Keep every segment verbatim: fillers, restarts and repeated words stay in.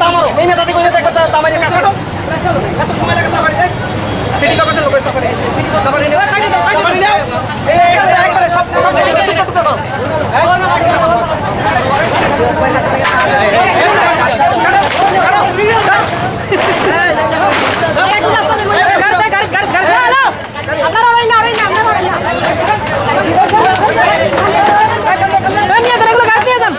তামারো, এই নেতা থেকে ওই নেতা একটা তামারি কাটো। এত সময় লাগে সাফারি, এই সিটি কর্পোরেশন লোকের সাফারি। সাফারি নেও, সাফারি নেও। এই, এই, এই, একবারে সব, সব টুকরো টুকরো করো। আপনারা ওই না, ওই না, আপনারা ওই না। গাড়ি নিয়ে যান, এগুলো গাড়ি নিয়ে যান।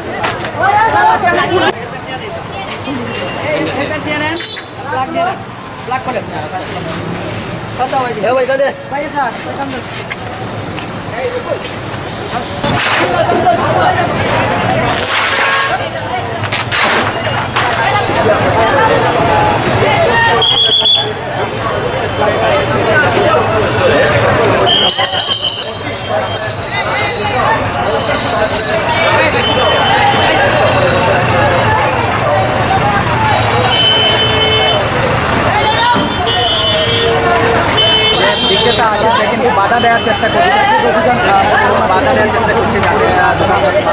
বিক্রেতা আছে, সে কিন্তু বাধা দেওয়ার চেষ্টা করছে। বাধা দেওয়ার চেষ্টা করছে।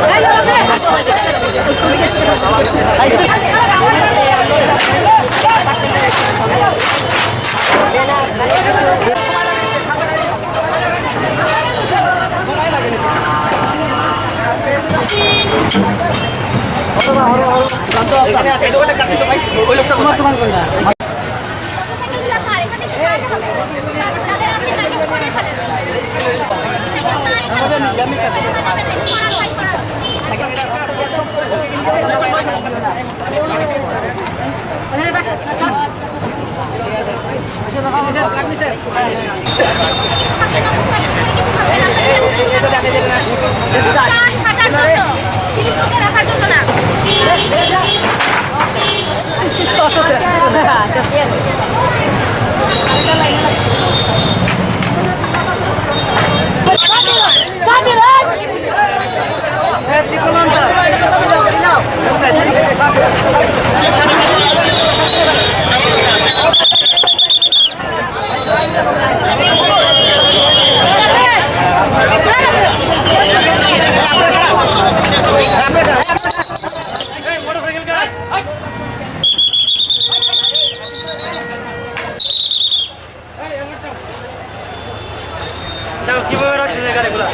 দেখো কিভাবে রাখছে এই গাড়িগুলা।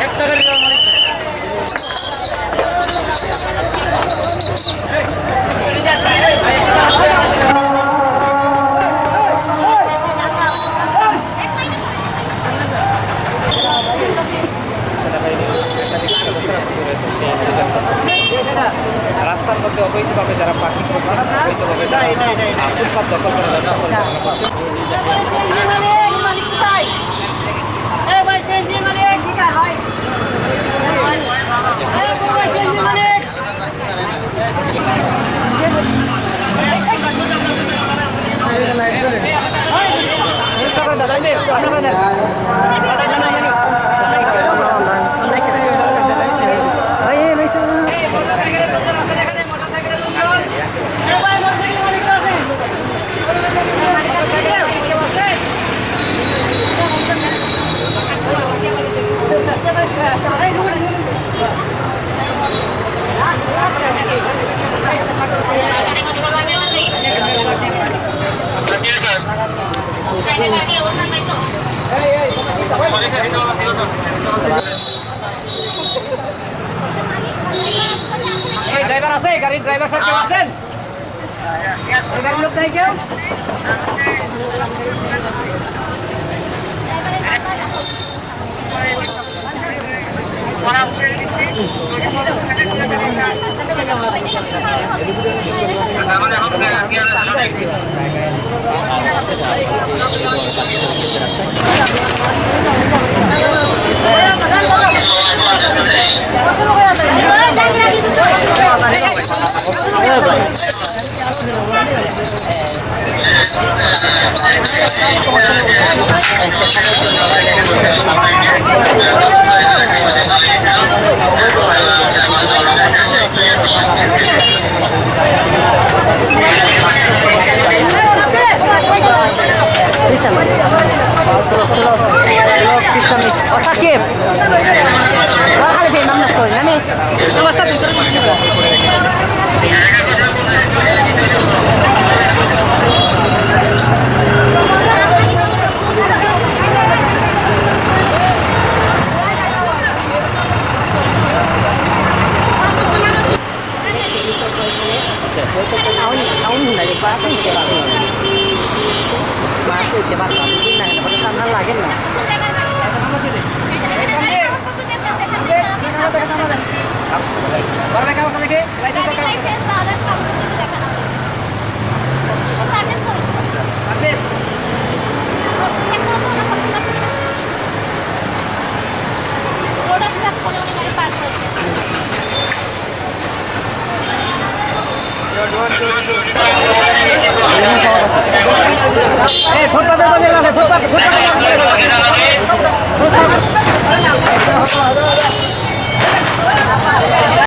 একটা গাড়ি দেওয়ার মানে রাস্তার মধ্যে অবৈধভাবে যারা পার্কিং করছেন, অবৈধভাবে যারা, আহ, ফুটপাত দখল করে ব্যবসা পরিচালনা করছেন। এই ড্রাইভার আছে? গাড়ির ড্রাইভার সাহেব কেউ আছেন? এই গাড়ির লোক নাই কেউ? আরে, পাঁচ মিনিটে পাঁচ মিনিট। পাঁচ মিনিটে পাঁচ মিনিট। তিন না, কেন? বলে, সামনে লাগে না।